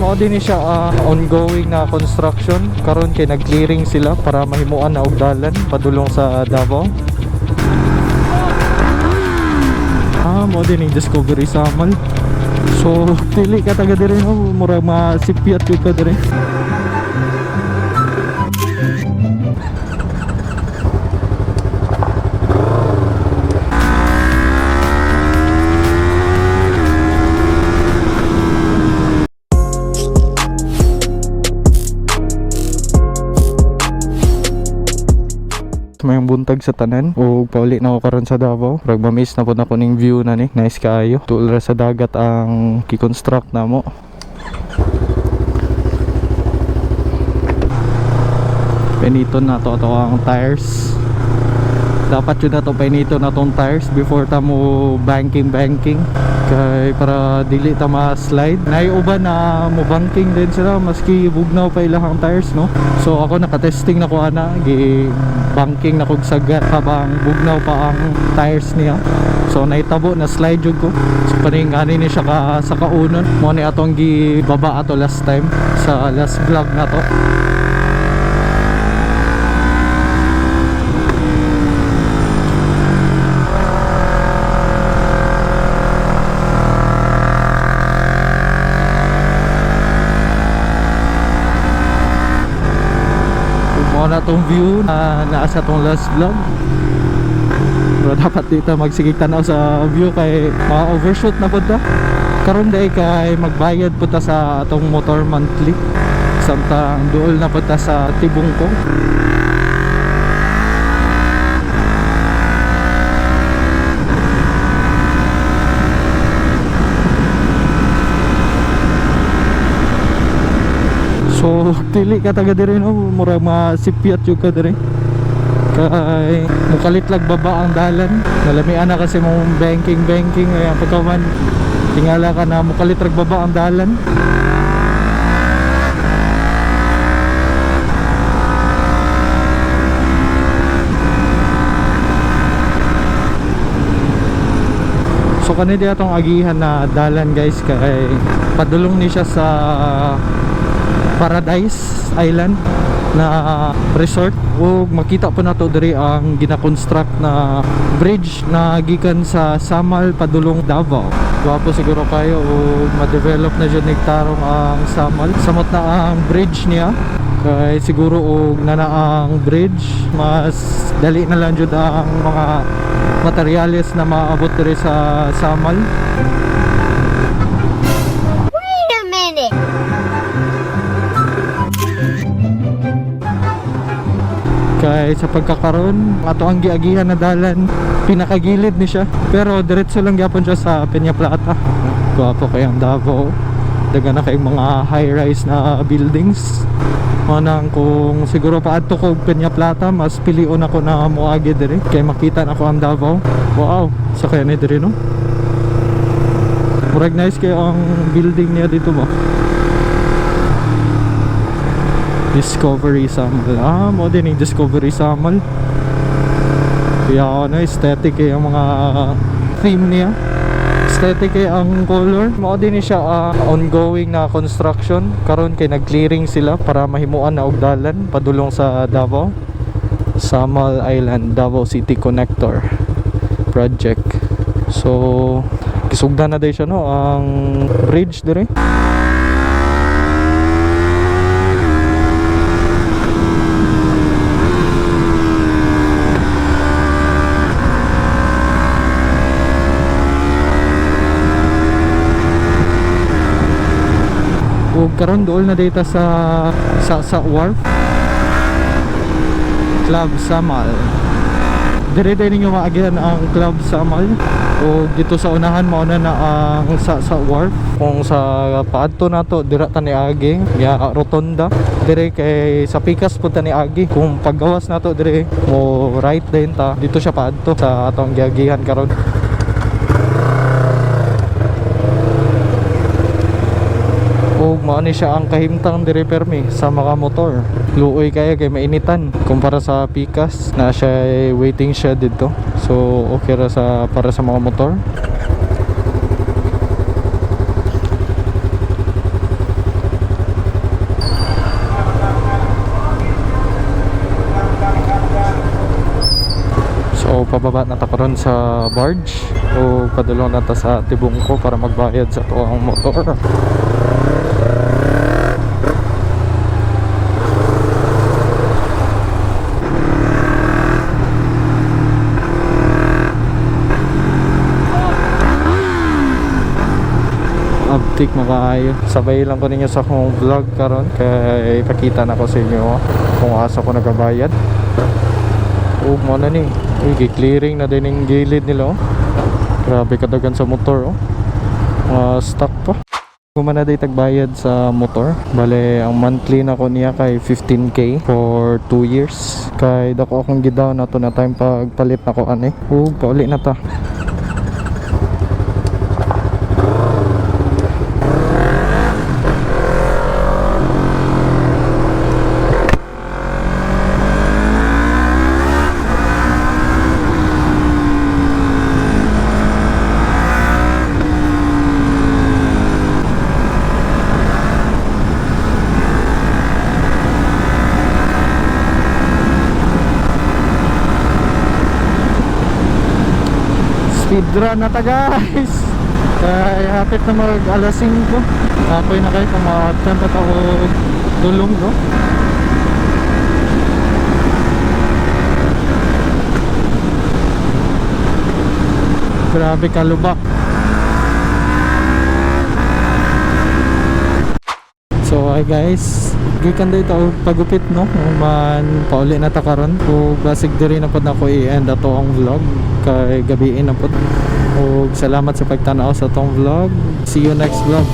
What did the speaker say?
Mao din ni siya ongoing na construction karon kay nag-clearing sila para mahimuan na og dalan padulong sa Davao. Ah, mao din ni Discovery Samal. So dili ka taga diri, no, murag masipyat gyud ka diri. Mayong buntag sa tanan ug pauli na ako karon sa Davao. Murag ma-miss na pud nako ning view na ni. Nice kaayo. Tuol ra sa dagat ang gi-construct namo. Penito na to ato ang tires. Dapat yun na to, penito na tong tires before ta mo banking banking kay para dili ta ma-slide. Naiuban na mo banking din sila maski bugnaw pa ilahang tires, no. So ako naka-testing na ko ana, gi banking na kog sagat habang bugnaw pa ang tires niya. So naitabo na slide jud ko. So kaning ani ni siya ka, sa kaunon mo ni atong gibaba ato last time sa last vlog na to. Mao na tong view na naa sa tong last vlog. Pero dapat dito magsigig tanaw sa view kay ma-overshoot na pud ta. Karon day kay magbayad pud ta sa atong motor monthly. Samtang duol na pud ta sa Tibungko. So dili ka taga diri, no, murag masipyat jud ka diri. Kay mukalit lag baba ang dalan. Nalamian na kasi mong banking banking ay pagkaman tingala ka na mukalit rag baba ang dalan. So kani di atong agihan na dalan guys kay padulong ni siya sa Paradise Island na resort ug makita po nato diri ang gina-construct na bridge na gikan sa Samal padulong Davao. Gwapo siguro kayo ug ma-develop na jud nigtarong ang Samal. Samot na ang bridge niya kay siguro og nana ang bridge mas dali na lang jud ang mga materyales na maabot diri sa Samal. Wait a minute. Kay sa pagkakaroon ato ang giagihan na dalan pinakagilid ni siya pero diretso lang gyapon siya sa Peña Plata. Gwapo kay ang Davao, daga na kay mga high rise na buildings. Manang kung siguro paadto ko og Peña Plata mas pilion ako na moagi diri kay makita na ko ang Davao. Wow, sa kaya ni diri, no. Murag nice kayo ang building niya dito ba. Discovery Samal. Ah, mo din yung Discovery Samal. Kaya ano, aesthetic eh ang mga theme niya. Aesthetic eh ang color. Mao din ni siya ongoing na construction karon kay nag-clearing sila para mahimuan na og dalan padulong sa Davao. Samal Island Davao City Connector Project. So gisugdan na day siya, no, ang bridge dire. Ug karon duol na data sa wharf Club Samal. Dire din ninyo maagihan ang Club Samal. O dito sa unahan mao na na ang sa wharf. Kung sa paadto nato dira ta ni agi ya rotonda dire kay sa pikas pud ta ni agi. Kung paggawas nato dire mo right din ta dito siya paadto sa atong giagihan karon. Ug mao ni siya ang kahimtang diri permi sa mga motor. Luoy kaya kay mainitan kumpara sa pikas na siya waiting shed dito. So okay ra sa para sa mga motor. Pababa na ta karon sa barge o padulong na ta sa Tibungko para magbayad sa atoang motor. Abtik makaayo. Sabay lang ko ninyo sa akong vlog karon kay ipakita na ko sa inyo kung asa ko nagabayad. Oh, mo na ni. Uy, gi-clearing na din yung gilid nila, oh. Grabe kadagan sa motor, oh. Mga stock pa. Kumana day tagbayad sa motor. Bale, ang monthly na ko niya kay 15K for 2 years. Kay dako akong gidown na to na time pagpalit na ko ani. Ug pauli na ta. Speed run na ta, guys. Kaya hapit na mag alas 5. Apoy na kayo kung maabtan pa ta og dulong, no? Grabe kalubak. So hi guys, gikan dito og pagupit, no. Man pauli na ta karon. Ug basig diri na pod nako i-end ato ang vlog kay gabiin na pod. Ug salamat sa pagtan-aw sa atong vlog. See you next vlog.